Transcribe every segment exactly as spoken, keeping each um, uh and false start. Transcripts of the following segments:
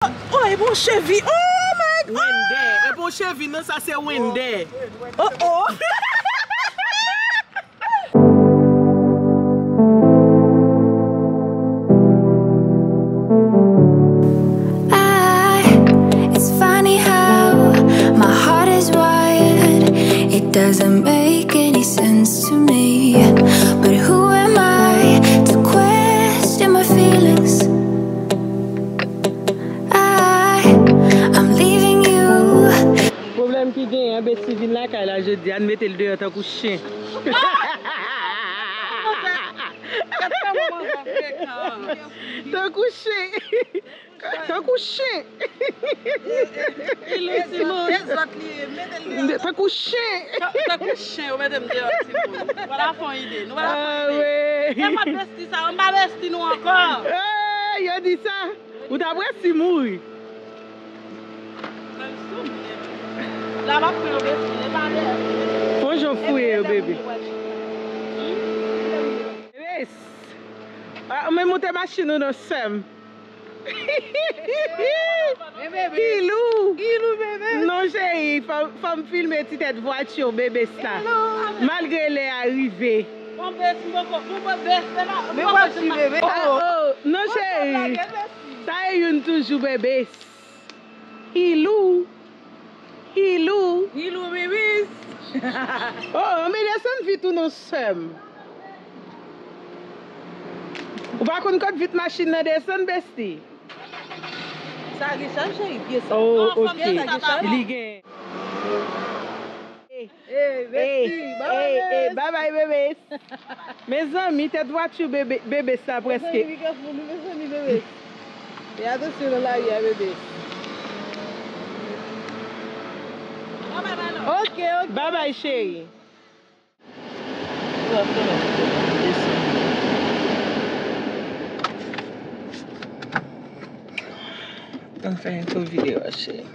Oh, e bon chevi. Oh my God. Wendè. E bon chevi, non, sa se Wendè. Oh, oh. I, it's funny how my heart is wired. It doesn't make any sense to me. But who am I to question my feelings? I, I'm leaving you. Pwoblèm ki genyen, Bestie vin lakay la jodi a, n mete l deyò tankou chen. Tankou chen. Tankou chen. Tankou chen. Tankou chen, yo mete m deyò, timoun. Nou pa ta fè yon ide. Nou pa ta fè yon ide. E pa besti sa, anba besti nou ankò. Yo di sa. Ou ta presi mouri. Fon jan fouye yo, bebe. Bebe. Ah, men moute machin ou non, sè m. Ilou. Ilou, bebe. Non, cheri, fò m filme ti tèt vwati bebe sa. Malgre lè a rive. Bon, bebe, m poko, bon, bebe, bebe. Men wap swiv, bebe. Oh, oh, non, cheri. Sa e youn toujou, bebe. Ilou. Ilou. Ilou, bebe. Oh, men desann vit ou non, sè m. Ou pa konn kot vit machin nan desann, besti? Sa gen chaj, cheri, pye sa. Oh, ok. Li gen. Ey, besti, babay, bebe. Mezanmi, tèt vwati bebe, bebe sa prèske. Mezanmi, bebe. Fè atansyon nan lari a, bebe. Ok, ok. Babay, cheri. Anfen, tou videyo a, cheri.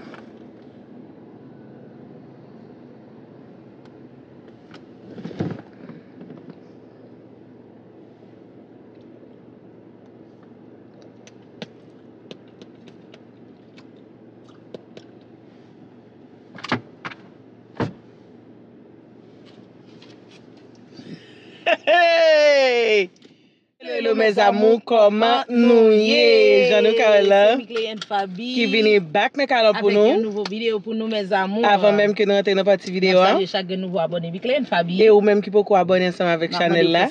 Hey! Hello, mes amours, kòman nou ye? Jan nou ka wè la, ki vini back nan kanal pou nou. Avèk yon nouvo videyo pou nou, mes amours. Avan menm ke nou rantre nan pati videyo a, n ap salye chak grenn nouvo abòne. Big Lane Faby. E ou menm ki poko abòne ansanm avèk chanèl la,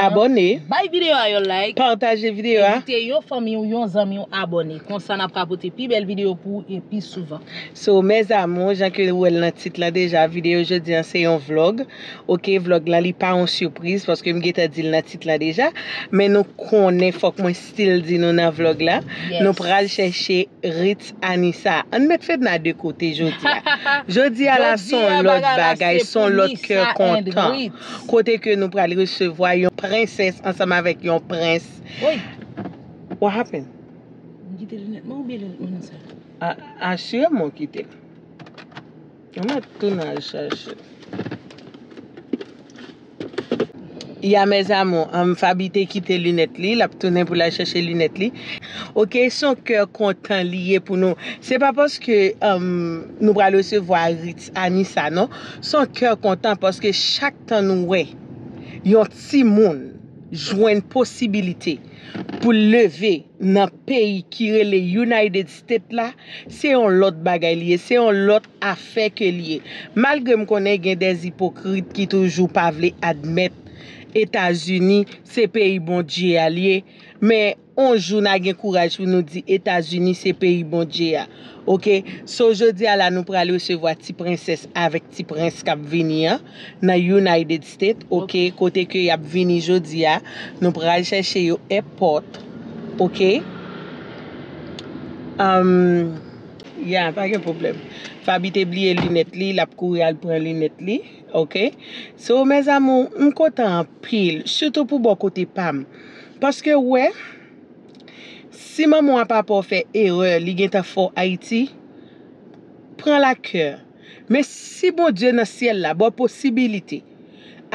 abòne. Bay videyo a yon like. Pataje videyo a. Envite yon fanmi w, yon zanmi w abòne. Konsa n ap ka pote pi bèl videyo pou ou e pi souvan. So, mes amours, jan ke ou wè l nan tit la deja, videyo jodi a se yon vlog. Ok, vlog la li pa yon sipriz paske m gentan di l nan tit la deja. Men nou konnen fòk mwen still di nou nan vlog la. Nou pral chèche Ritz Anissa. Ann met Fedna de kote jodi a. Jodi a la se yon lòt bagay, se yon lòt kè kontan. Kote ke nou pral resevwa yon prensès ansanm avèk yon prens. What happened? M kite linèt mwen oubyen linèt mwen nan sal? Asireman w kite l. Ou mèt tounen al chache l. Ya, mes amours, um, Faby te kite linèt li, l ap tounen pou l al chache linèt li. Ok, se yon kè kontan li ye pou nou. Se pa paske, um, nou pral resevwa Ritz Anissa, non. Se yon kè kontan paske chak tan nou wè yon timoun jwenn posibilite pou l leve nan peyi ki rele United States la, se yon lòt bagay li ye, se yon lòt afè ke li ye. Malgre m konnen gen dè ipokrit ki toujou pa vle admèt Etazini se peyi Bondye a li ye, men on jou n a gen kouraj pou nou di Etazini se peyi Bondye a. Ok, so jodi a la nou pral resevwa ti prensès avèk ti prens k ap vini an nan United States, ok, kote ke y ap vini jodi a. Nou pral chèche yo airport, ok. Um, ya, pa gen pwoblèm. Faby te bliye linèt li, l ap kouri al pran linèt li, ok. So, mes amours, m kontan anpil, sitou pou bò kote pa m. Paske, w wè, si manman w a papa w fè erè, li gentan fè w Ayiti, pran l a kè. Men si Bondye nan syèl la ba w posibilite,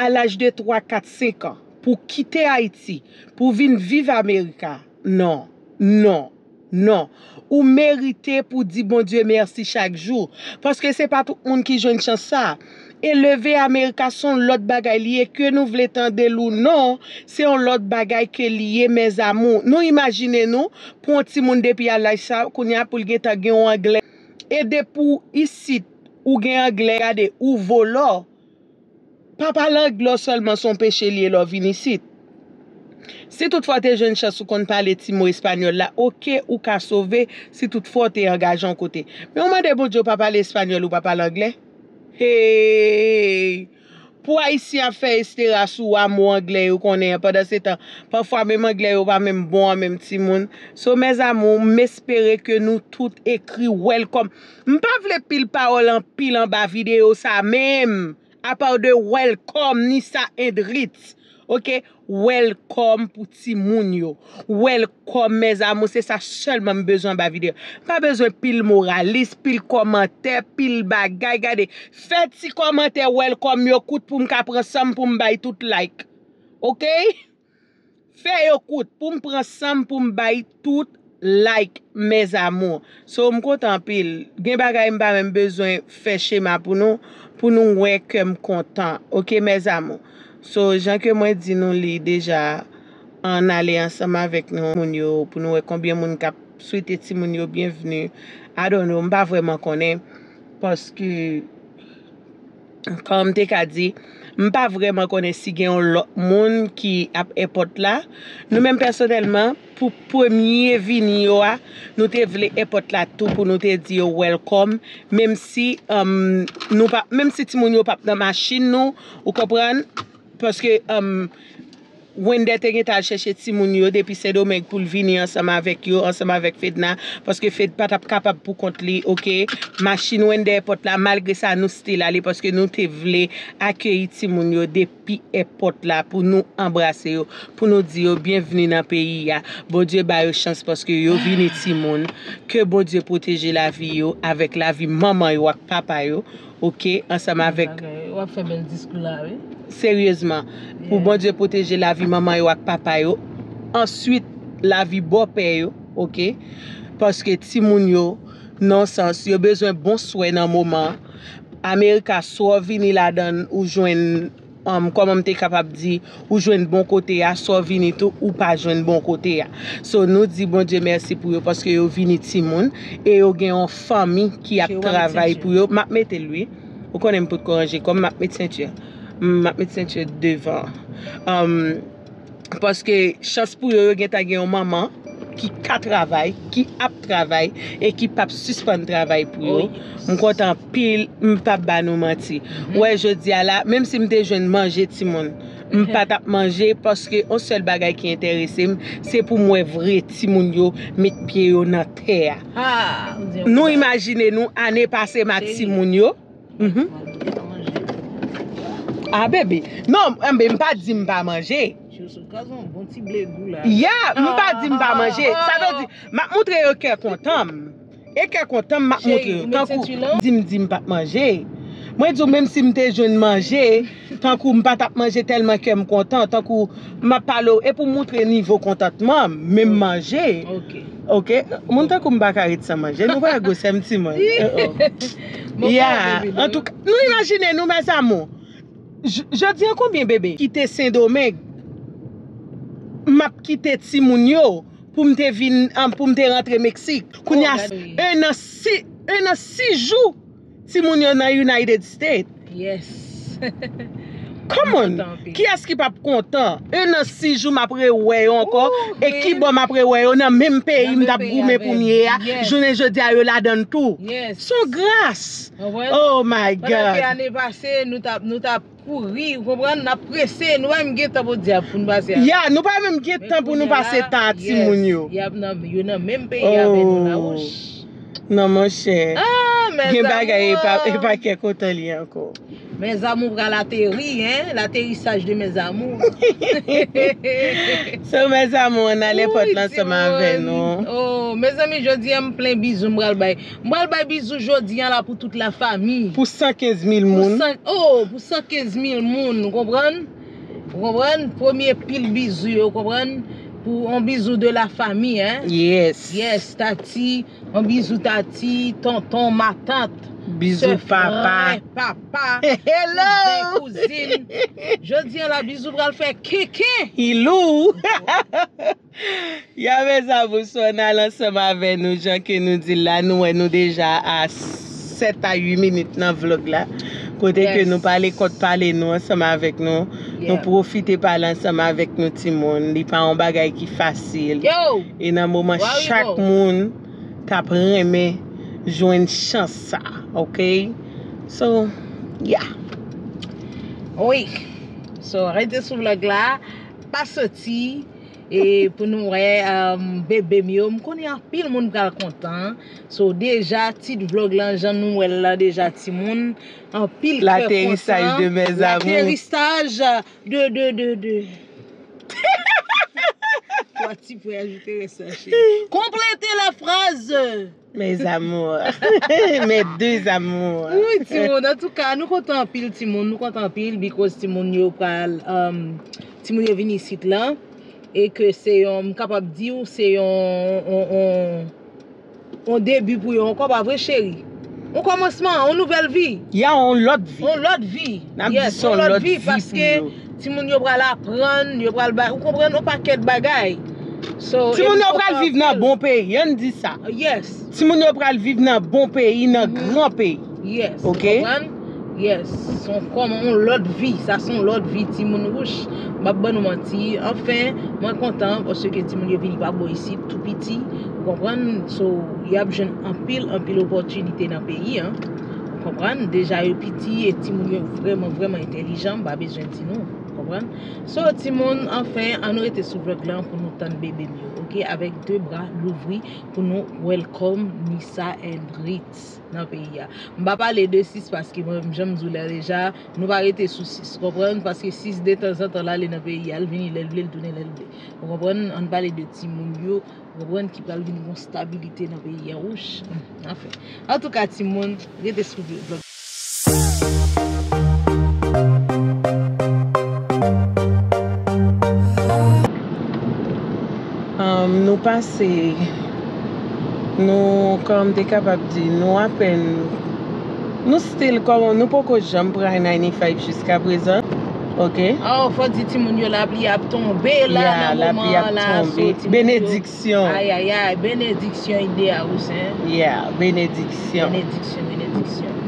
a laj de twa, kat, senk an, pou w kite Ayiti, pou w vin viv Amerika, non, non. Non. Ou merite pou di Bondye mèsi chak jou. Paske se pa tout moun ki jwenn chans sa. E leve Amerika se yon lòt bagay li ye, ke nou vle tande l ou non, se yon lòt bagay ke li ye, mes amours. Nou imajine nou, pou yon timoun depi a laj sa, kounye a pou l gentan gen yon anglè. E depi w isit, ou gen anglè, gade, ou vo lò. Pa pale anglè w sèlman se yon peche li ye lè w vin isit. Si toutfwa w te jwenn chans ou konn pale ti mo espanyòl la, oke, ou ka sove si toutfwa w te angaje yon kote. Men w mande Bondye w pa pale espanyòl, ou pa pale anglè? Hey! Pou Ayisyen ap fè estera sou a mo anglè yo konnen an, pandansetan, pafwa menm anglè yo pa menm bon an menm timoun. So, mes amours, m espere ke nou tout ekri welcome. M pa vle pil pawòl anpil anba videyo sa menm. Apa de welcome, ni sa endrit. Oke? Welcome pou timoun yo. Welcome, mes amours, se sa sèlman m bezwen anba videyo. M pa bezwen pil moralis, pil kòmantè, pil bagay. Gade, fè ti kòmantè welcome yo kout pou m ka pran san m pou m bay tout like. Oke? Fè yo kout pou m pran san m pou m bay tout like, mes amours. So, m kontan anpil. Gen bagay m pa menm bezwen fè chema pou nou, pou nou wè ke m kontan. Oke, mes amours? So, jan ke mwen di nou li deja, ann ale ansanm avèk nou, moun yo, pou nou wè konbyen moun k ap swete timoun yo byenvni. I don't know, m pa vrèman konnen. Paske, kòm m te ka di, m pa vrèman konnen si gen yon lòt moun ki ap èpòt la. Nou menm pèsonèlman, pou premye vini yo a, nou te vle èpòt la tou pou nou te di yo welcome, menm si, um, nou pa, menm si timoun yo p ap nan machin nou, ou konprann? Paske, um, Wender te gentan al chèche timoun yo depi Sendomeng pou l vini ansanm avèk yo, ansanm avèk Fedna, paske Fed pa t ap kapab pou kont li, oke? Machin Wender èpòt la, malgre sa, nou still ale, paske nou te vle akeyi timoun yo depi èpòt la pou nou anbrase yo, pou nou di yo byenvni nan peyi a. Bondye ba yo chans paske yo vini timoun. Ke Bondye pwoteje lavi yo avèk lavi manman yo ak papa yo. Oke, ansanm avèk... Bagay, w ap fè bèl diskou la, wi. Seryezman, pou Bondye pwoteje lavi manman yo ak papa yo, answit lavi bòpè yo, oke? Paske timoun yo, nan sans, yo bezwen bon swè nan moman an. Amerika, swa w vini ladan l, ou jwenn, um, kòman m te kapab di, ou jwenn bon kote a, swa w vini tou, ou pa jwenn bon kote a. So, nou di Bondye mèsi pou yo, paske yo vini timoun, e yo gen yon fanmi ki ap travay pou yo. M ap mete l, wi. Ou konnen m potko ranje kò m, m ap met senti. M ap met senti devan. Um, paske chans pou yo, yo gentan gen yon manman ki ka travay, ki ap travay, e ki p ap sispann travay pou yo. M kontan anpil, m p ap ba nou manti. Ou wè, jodi a la, menm si m te jwenn manje timoun, m pa t ap manje, paske yon sèl bagay ki enterese m, se pou m wè vre timoun yo met pye yo nan tè a. Nou imajine nou, ane pase m ak timoun yo. Mhm. Ah, baby. Non, enben, m pa di m pa manje. Ya, m pa di m pa manje. Sa vle di, m ap montre yo kè kontan m. E kè kontan m, m ap montre yo. Tankou, di m, di m p ap manje. Mwen di w, menm si m te jwenn manje, tankou m pa t ap manje tèlman kè m kontan, tankou m ap pale w, e pou montre nivo kontantman m, men m manje. Oke. Moun tankou m pa ka ret san manje. Nou pa gwosè m timoun. Oh, oh. Ya, antouka, nou imajine nou, mes amours. J-, jodi an konbyen bebe kite Sendomeng? M ap kite timoun yo pou m te vin, an, pou m te rantre Meksik. Kounye a, en an si, en an sis jou, timoun yo nan United States. Yes. Come on. Kiyès ki p ap kontan? En an sis jou m ap rewè yo ankò. E ki bò m ap rewè yo? Nan menm peyi m t ap goumen pou m ye a. Jounen jodi a, yo ladan l tou. Se yon gras. Oh my God. Pandan ke ane pase, nou t ap, nou t ap kouri, ou konprann? N ap prese, nou pa menm gen tan pou dyab pou n pase a. Ya, nou pa menm gen tan pou nou pase tan a timoun yo. Y ap nan, yo nan menm peyi avè nou la, wouch. Non, monchè. Gen bagay e pa, e pa kè kontan li ankò. Mes amours pral ateri, hein? Laterisaj de mes amours. So, mes amours, ann ale pòt la ansanm avè nou. Oh, mezanmi, jodi a m plen bizou m pral bay. M pral bay bizou jodi a la pou tout la fami. Pou san kenz mil moun. Pou san, oh, pou san kenz mil moun, ou konprann? Ou konprann? Premye pil bizou yo, ou konprann? Ou, on bizou de la famille, hein? Yes. Yes, Tati, on bizou Tati, tonton, matant, Bizou sè, papa. Frè, papa, Hello. Kouzen, kouzin. Jodi a la, bizou pral fè kenken. Ilou. Ya, mezanmi, bonsoir, n al ansanm avè nou, jan ke nou di la, nou wè nou deja a sèt a uit minit nan vlog la. Kote ke Yes. nou pale kòd pale nou ansanm avèk nou. Nou Yeah. pwofite pale ansanm avèk nou timoun. Li pa yon bagay ki fasil. Yo! E nan moman Where we chak go? moun t ap renmen jwenn chans sa, ok? So, yeah. Wi. So, rete sou vlog la. Pa soti. E pou nou wè um, bebe m yo. M konnen anpil moun pral kontan. So, deja, tit vlog lan, jan nou wè l la, deja, timoun. Anpil kè L'atterrissage kontan. de mes amours. L'atterrissage de, de, de, de. Twa ti pwen ajoute rès la, cheri. Complètez la phrase. Mes amours. Mes deux amours. Wi, timoun. Antouka, nou kontan anpil, timoun. Nou kontan anpil, because timoun yo pral, um, timoun yo vin isit la. E ke se yon, m kapab di w, se yon, yon, yon, yon debi pou yo ankò, pa vre, cheri? Yon kòmansman, yon nouvèl vi. Ya, yon lòt vi. Yon lòt vi. N ap di Yes, se yon yon lòt lòt vi vi pou paske yo. timoun yo pral aprann, yo pral bay, ou konprann, yon pakèt bagay. So, Timoun yo pral viv nan bon peyi, ann di sa. Yes. Timoun yo pral viv nan bon peyi, nan Mhm. gran peyi. Yes. Ok? Ou konprann? Yes. Se yon kòman yon lòt vi. Sa se yon lòt vi, timoun, wouch. M ap ban nou manti. Anfen, mwen kontan paske timoun yo vini pa bò isit, tou piti. Ou konprann? So, y ap jwenn anpil, anpil opòtinite nan peyi an. Ou konprann? Deja yo piti e timoun yo vrèman, vrèman entèlijan. M pa bezwen di nou. Ou konprann? So, timoun, anfen, ann nou rete sou vlog lan pou nou tann bebe m yo, ok? Avèk de bra louvri pou nou welcome Nissa and Ritz nan peyi a. M pa pale de sis paske mwen, jan m di w la deja, nou pa rete sou sis, konprann? Paske sis detanzantan l ale nan peyi a, l vini lè l vle, l tounen lè l vle. Ou konprann? Ann pale de timoun yo, ou konprann, ki pral vin gon stabilite nan peyi a. Wouch, hmm, anfen. Antouka, timoun, rete sou vlog. Um, nou pase, nou, kòman m te kapab di, nou apèn, nou still, kòman, nou poko janm pran ninety-five jiska prezan, ok? Oh, fò di timoun yo lapli ap tonbe la Yeah, nan lapli moman ap an la, tonbe. so timoun yo Benediksyon. Ayayay, benediksyon ide a ou sen. Yeah, benediksyon. Benediksyon, benediksyon.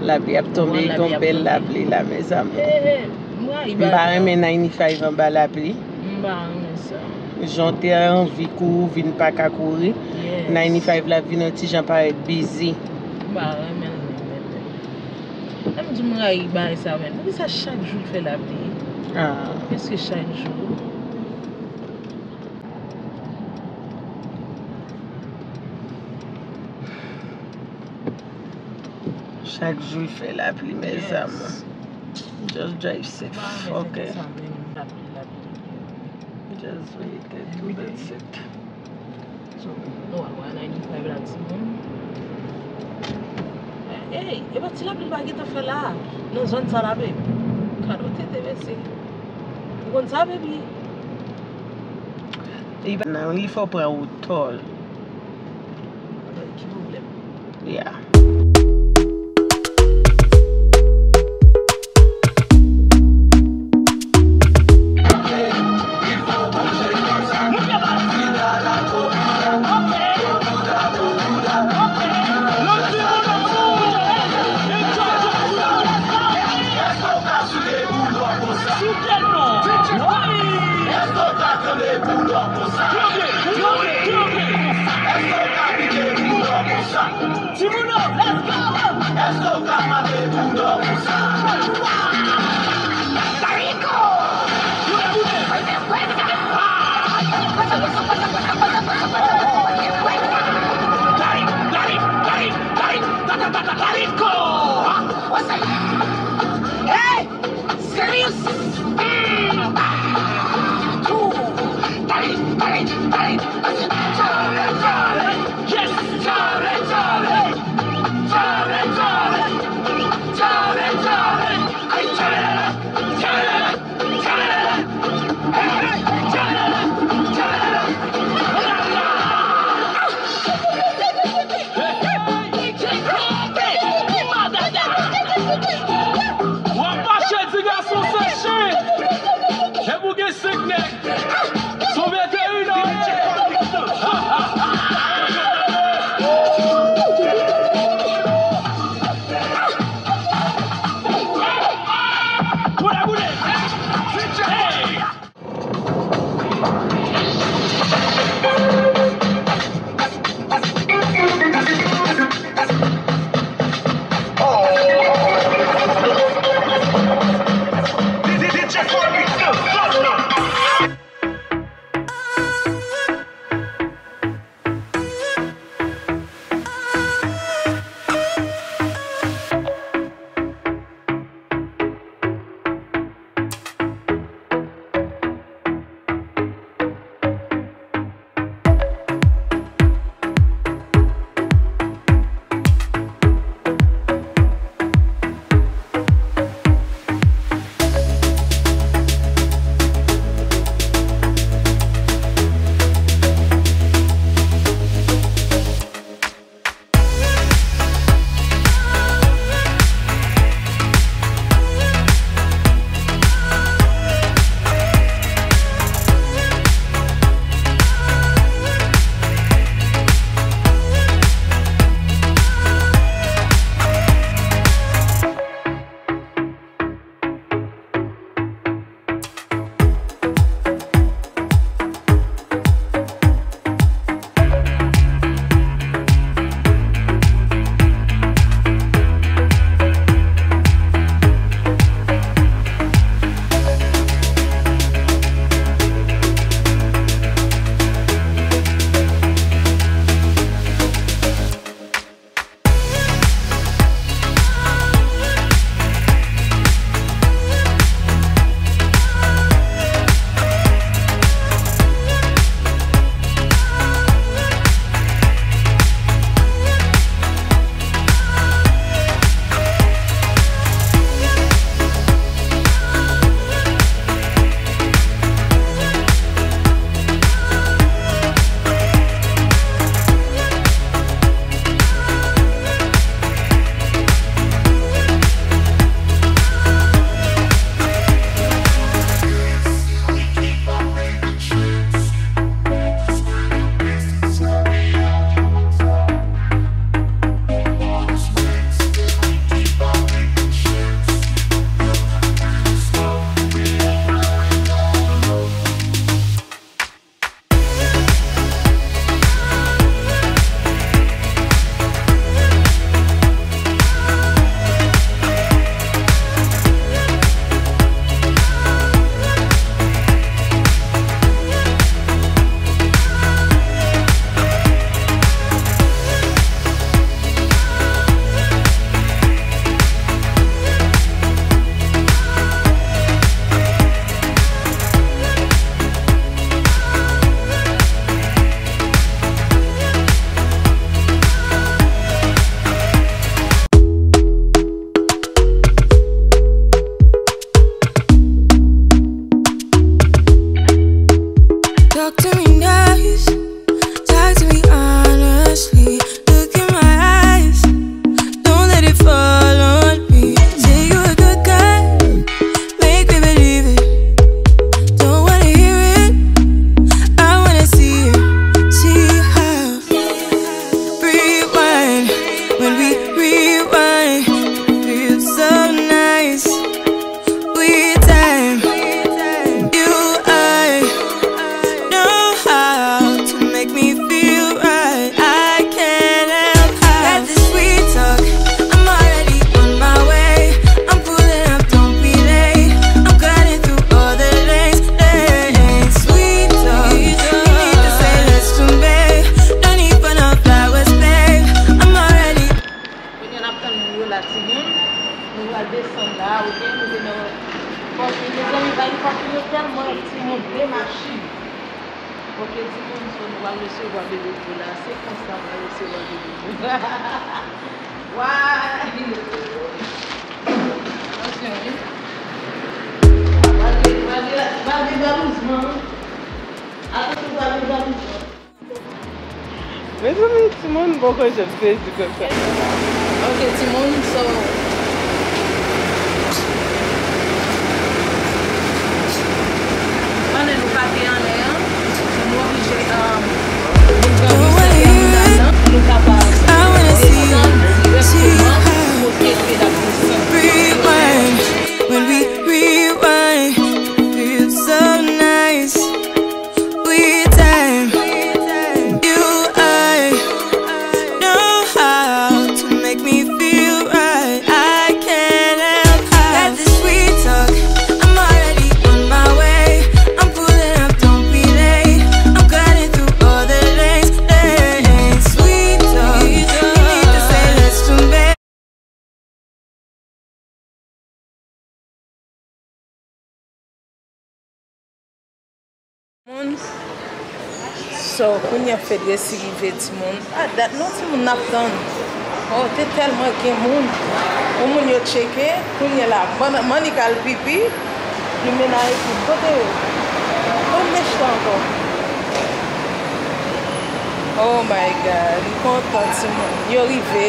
Lapli ap tonbe, Wan lapli gon ap bèl tonbe. lapli la, mezanmi. Hey, hey, m rayi M pa bagay sa. renmen ninety-five anba lapli. M pa renmen sa. Jan w te anvi kouri, w vin pa ka kouri. Yes. Ninety-five la vin yon ti jan parèt bizi. M pa renmen l menm, menm, menm. Lè m di m rayi bagay sa menm. Poukisa chak jou l fè lapli? Ah. Prèske chak jou. Chak jou l fè lapli, mezanmi. Yes. Just drive safe, Ba, men ok. Sa menm, lapli, lapli. Just wait and do Every day. that's it. So, nou al wè ninety-five la, timoun. Ey, e pa ti lapli pa gentan fè la, nan zòn sa la, baby. Kado tete, mesye. Ou konn sa, baby? Li pa nan, li fò pran wotò l. Ki pwoblèm? Yeah. Èske w ka tande boulò konsa? Trè byen, trè byen, trè byen. Èske w ka pike boulò konsa? Timoun yo, let's go! Èske w ka mache boulò konsa? Tarico! Tarico! Hey! Serious! Mm. Ooh. Dale, dale, dale. Chale, chale. Yes! Chale, chale. Chale, chale. Chale, chale. Ay, Timoun, so nou pral resevwa bebe pou la. Se konsa pral resevwa bebe pou la. Why? Atansyon, wi. Pral gen, pral gen, pral gen jalouzman. Atansyon, pral gen jalouzman. Mezanmi, timoun poko janm sezi konsa. Ok, timoun, so, anlè nou pa te anlè an, so nou oblije, um, nou pran reset la, nou kapab desann dirèkteman pou pote pedagoji. Rewind, when we rewind, feels so nice. We time, you, I know how to make me feel right. I can't help how that this sweet talk. I'm already on my way. I'm pulling up, don't be late. I'm cutting through all the lanes, lanes. Sweet talk. You need to say less to me. Moun, so, kounye a fèt resi rive, timoun. A dat non, timoun, n ap tann. Oh, te tèlman gen moun. Yon moun yo tcheke, kounye a la, man-, Manik al pipi, li mennen ekip. Kote yo? Kote mechtan ankò? Oh my God, m kontan, timoun. Yo rive.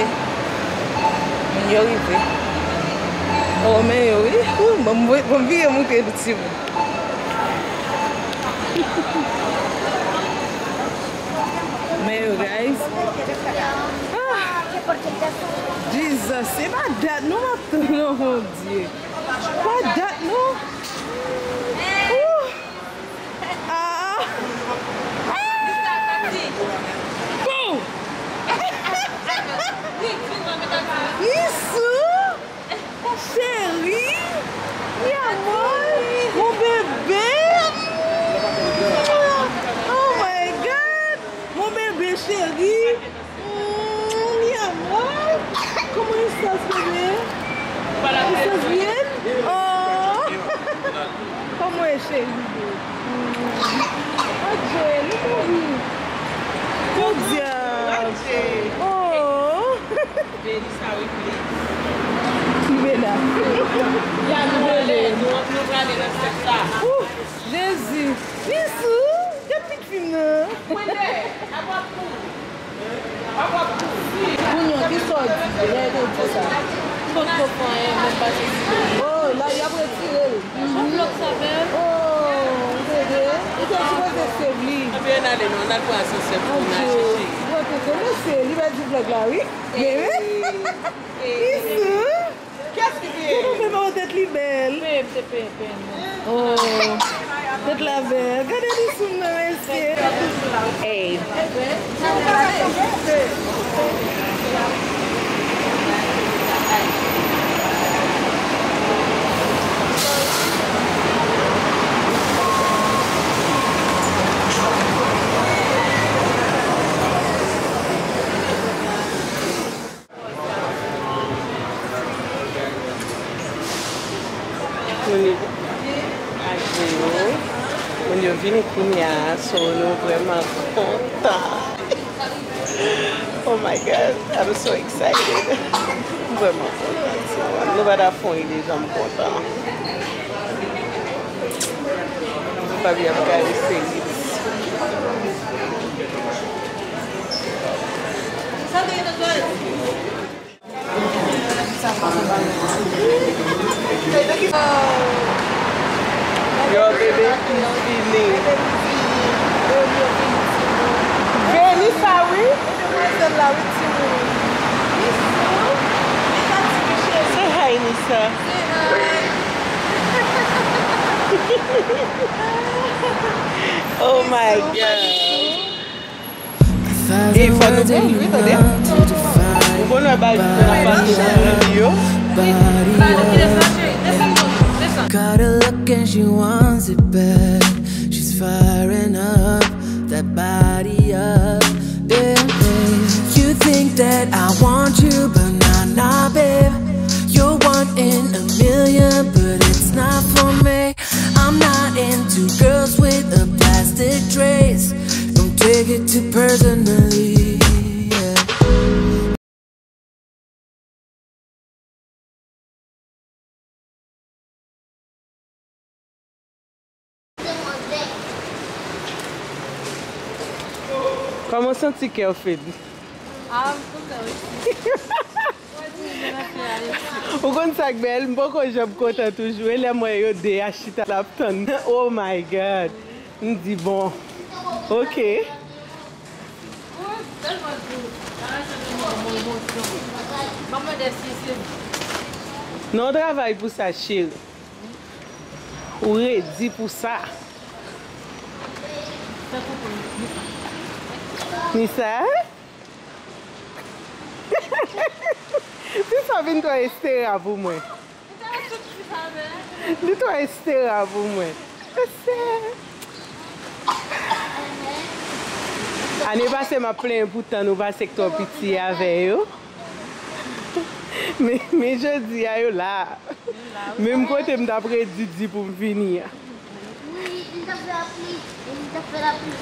Moun yo rive. Oh, men yo, wi. Ouh, ban m, ban m vire montre nou, timoun. Men yo, guys. Ah! Jesus, se pa dat non m ap tann non, Bondye. Pa dat non. Ouh! Ah! Bon! Isou! Chéri! Mi amor! Mon bébé! Oh my God! Mon bébé chéri! Mm, mi amor! ¿Cómo estás, bebé? ¿Estás bien? Oh! ¿Cómo es, chéri? Mm. Adje, nou mouri. Podyab. Oh! Veni sa, wi, plis. Ki mena? Ya, nou prale, nou, nou prale nan sèk la. Ouh, Jezi. Isou, gad pitit fi m nan. Mwen de, apa pou. Kounye a, ki sa w di lè yo te di sa? Potko fè anyen, menm pa sezi. Oh, la, y ap retire l. Yon blòk sa fè. Oh, ou tande? Ou te sipoze save li. Anben, ann ale non, ann al pran asansè pou n al chèche. Ou te konn se li pèdi vlòg la, wi. Bebe. Isou. Kiyès ki peye? Kiyès ki peye? Tèt li bèl. Peye, se peye, peye, non. Oh, tèt la bèl. Gade li sou mwen, mesye. Hey. Moun yo, moun yo vini kounye a, so nou vrèman kontan. Oh my God, I'm so excited. M vrèman kontan, so, nou pa ta fè yon ide jan m kontan. Fabi ap gade series. Yo, bebe ki fini. Veni sa wi. Demwazèl la wi timoun. Say hi, Nisa. Oh my God. E fò nou bon wi, tande. Ou konn wè bagay ki fè nan pati nan yo. Got a look and she wants it bad. She's firing up that body up. Yeah, yeah. You think that I want you, but nah, nah, babe. You're one in a million, but it's not for me. I'm not into girls with a plastic trace. Personally, yeah. Kòman w santi kè w, Fed? Ah, m kontan, wi. Ou konn sa k bèl? M poko janm kontan toujou. E lè m wè yo de a chita l ap tann. Oh my God. M di, bon, ok. Non, w travay pou sa, cheri. Ou redi pou sa. Ni sa? Fi sa vin twò estera pou mwen. Li twò estera pou mwen. Ane pase m ap plenyen pou tan nou pase k twò piti avè yo. Men, men jodi a yo la. Menm kote m t ap redi di pou m vini a. Wi, m t ap fè lapli. M t ap fè lapli.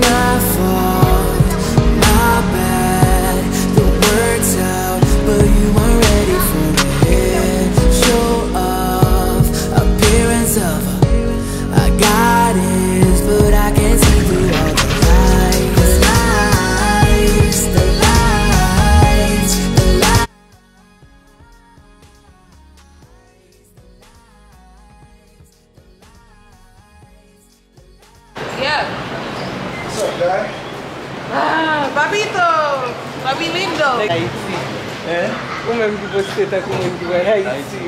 My fault, my bad. The words out, but you weren't ready for it. Show off, appearance of a, I got it, but I can't see through all the lies. The lies, the lies, the lies. Yeah. What's up, guy? Ah, Papito! Papi lindo! Ayiti. Hein? Ou menm ki poste tankou moun ki wè Ayiti. Ayiti.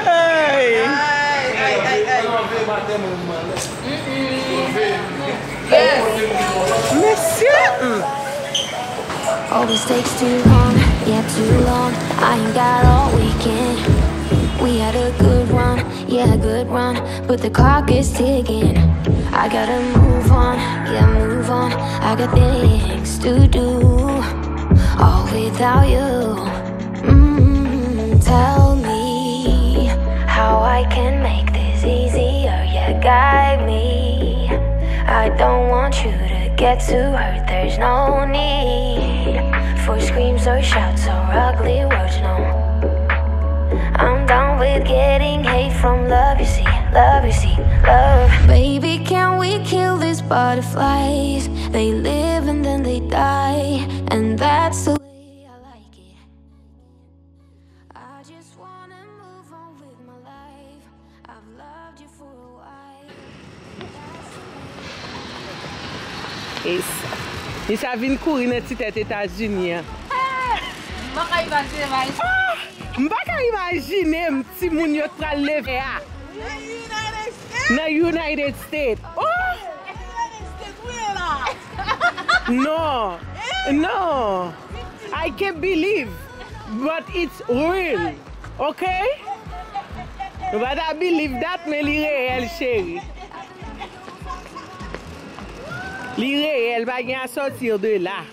Ay! Ay, ay, ay, ay. Mesye! Always takes too long, yeah, too long. I ain't got all weekend. We had a good run, yeah, good run. But the clock is ticking. I gotta move on, yeah, move on. I got things to do, all without you. Mm, tell me how I can make this easier. Yeah, guide me. I don't want you to get too hurt. There's no need for screams or shouts or ugly words. No, I'm done with getting hate from love. You see, love, you see, love. Baby, can we kill these butterflies? They live and then they die, and that's the way I like it. I just wanna move on with my life. I've loved you for a while. Esa. Li sa vin kouri nan ti tèt Etazini an. M pa ka imajine, Maris. Ah! M pa ka imajine m timoun yo t pral leve a. Nan United States. Nan United States. Oh! Nan United States, wi la. Non. Eh? Non. I can't believe, but it's real. Ok? Nou pa ta believe that, men li reyèl, cheri. Li reyèl, pa gen à sortir de là.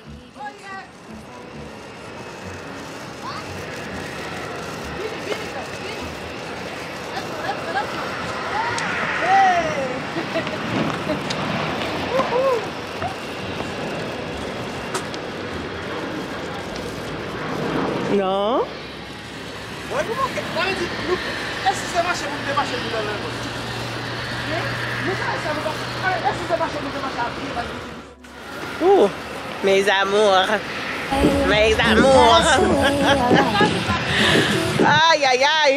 Non. Mwen pou mwen, sa vle di, nou, e si se mache pou nou te mache pou nan lè. Nou ka sa nou pa, e si se mache pou nou te mache a pye, pa di. Ouh, mes amours. Mes amours. Ay, ay, ay.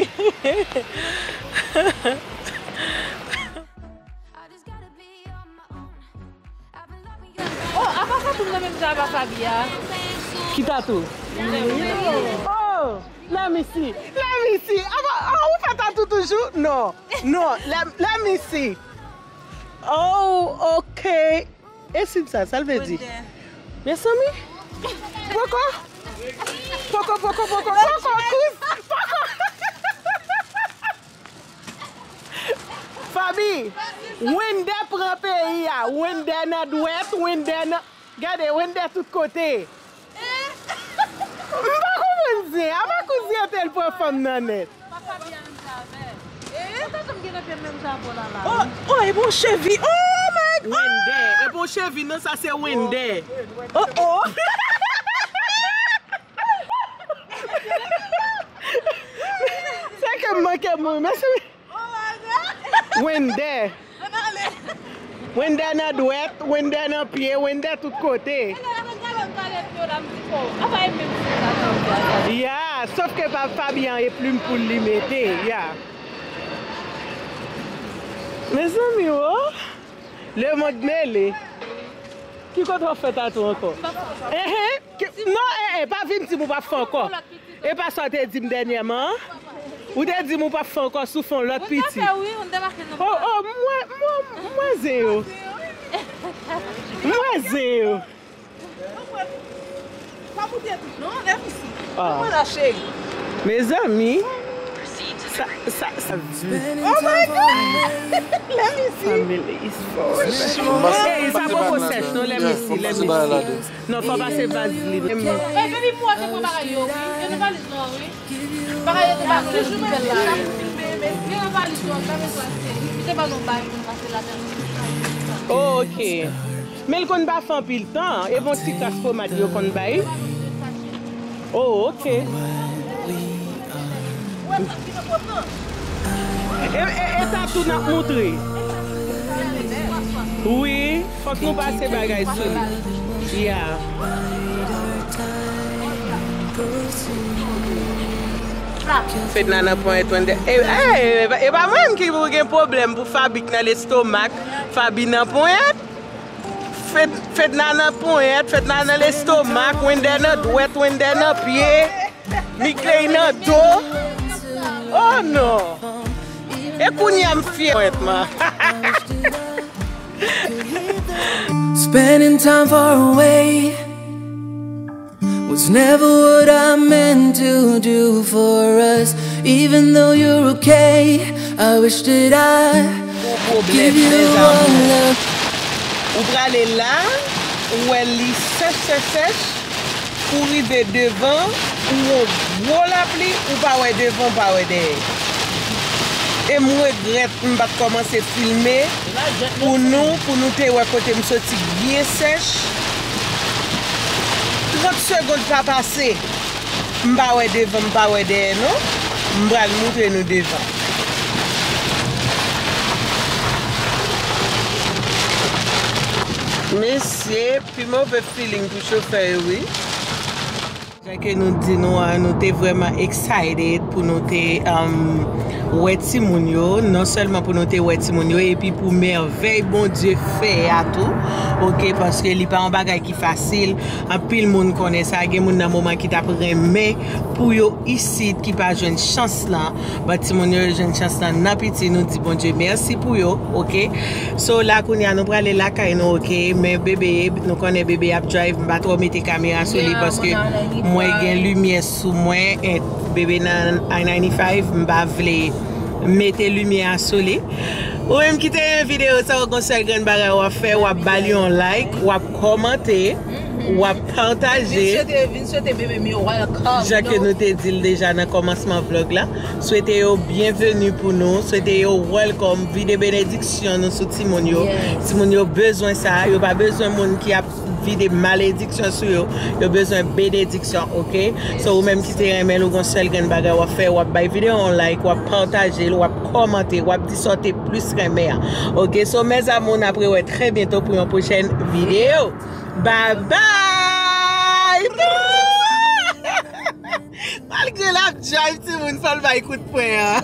Oh, apa sa tou nan menm jan apa Fabi a? Ki tatou? Oh, let me see. Let me see. Apa, oh, ou fè tatou toujou? Non. Non, let, let me see. Oh, ok. E sid sa, sa l vle di? Mesanmi? Poko? Poko, poko, poko, poko, kouz, poko. Fabi, Wender pran peyi a. Wender nan dwèt, Wender nan, gade, Wender tout kote. M pa konprann zen. Apa kouz zen an te l pran fanm nan nèt? Pa Fabi a menm jan avè l. E, sa janm gen nan pye menm jan avè w la la. Oh, oh, e bon chevi. Oh my God! Wender. E bon chevi, non, sa se Wender. Oh, oh. Se ke m manke moun, mèsi. Wender. Wender nan dwèt, Wender nan pye, Wender tout kote. Ya, sof ke pa Fabian e plim pou li mete, ya. Mezanmi, oh. Lemond mele. Ki kote w ap fè tatou ankò? Enhen. Ke- Non, eh, eh, pa vin di m ou p ap fè ankò. E pa sa w te di m dènyèman an? Ou te di m ou p ap fè ankò si w fè yon lòt pitit. Oh, oh, m wè, m wè, m wè zen yo. M wè zen yo. Ah. Mezanmi. Sa, sa, sa. Oh my God! Let me see. Family is forever. Hey, sa poko sèch non, let me see, let me see. Non, fò pase vazlin. E depi pou w te pran bagay yo, wi. Yo nan valiz nou an, wi. Bagay yo te ba nou, toujou menm la. Yo nan valiz nou an, pa bezwen se. Yo te ba nou bagay pou nou pase ladan. Oh, ok. Men l konn pa fè anpil tan, e bon ti kras pomad yo konn bay. Oh, ok. E, e, e tatou n ap moutre. Wi, fòk nou pase bagay sou li. Ya. Fedna nan ponyèt Wender. E, e, e, e pa mwen ki pou gen pwoblèm pou Fabi k nan lestomak. Fabi nan ponyèt. Fed-, Fedna nan ponyèt, Fedna nan lestomak, Wender nan dwèt, Wender nan pye, Migley nan do. Oh non! E kounye a m fyè ponyèt mwen. Spending time far away was never what I meant to do for us. Even though you're okay, I wish that I give you all love. Ou prale la, ou wè li sèch, sèch, sèch, ou rive devan, ou wè yon gwo lapli, ou pa wè devan, ou pa wè dèyè. E m regrèt m pa t kòmanse filme pou nou, pou nou te wè kote m soti byen sèch. Trant segonn pa pase. M pa wè devan, m pa wè dèyè non. M pral moutre nou devan. Mesye, pi move feeling pou chofè yo, wi. Jan ke nou di nou an, nou te vrèman excited pou nou te, um, wè timoun yo. Non sèlman pou nou te wè timoun yo, epi pou mèvèy Bondye fè a tou. Oke, paske li pa yon bagay ki fasil. Anpil moun konnen sa. Gen moun nan moman ki t ap renmen pou yo isit, ki pa jwenn chans lan. But timoun yo jwenn chans lan nan piti, nou di Bondye mèsi pou yo, oke? So, la kounye a, nou prale lakay nou, oke? Men bebe, nou konnen bebe ap drive, m pa twò mete kamera sou li paske mwen gen limyè sou mwen, e bebe nan I ninety-five, m pa vle mete limyè a sou li. Ou menm ki te renmen videyo sa, ou gon sèl grenn bagay w ap fè, w ap ba li yon like, w ap kòmante, w ap pataje. Vin swete, vin swete bebe m yo welcome. Jan ke nou te di l deja nan kòmansman vlòg la, swete yo byenveni pou nou, swete yo welcome, vide benediksyon nou sou timoun yo. Yes. Timoun yo bezwen sa, yo pa bezwen moun ki ap vide malediksyon sou yo, yo bezwen benediksyon, oke? So, ou menm ki te renmen l, ou gon sèl grenn bagay w ap fè, w ap bay videyo yon like, w ap pataje l, w ap kòmante, w ap di sa w te plis renmen an. Oke, so, mes amours, n ap rewè trè byento pou yon pwochèn videyo. Bye bye! Malgre l ap drive, timoun, fò l bay kout pwen an.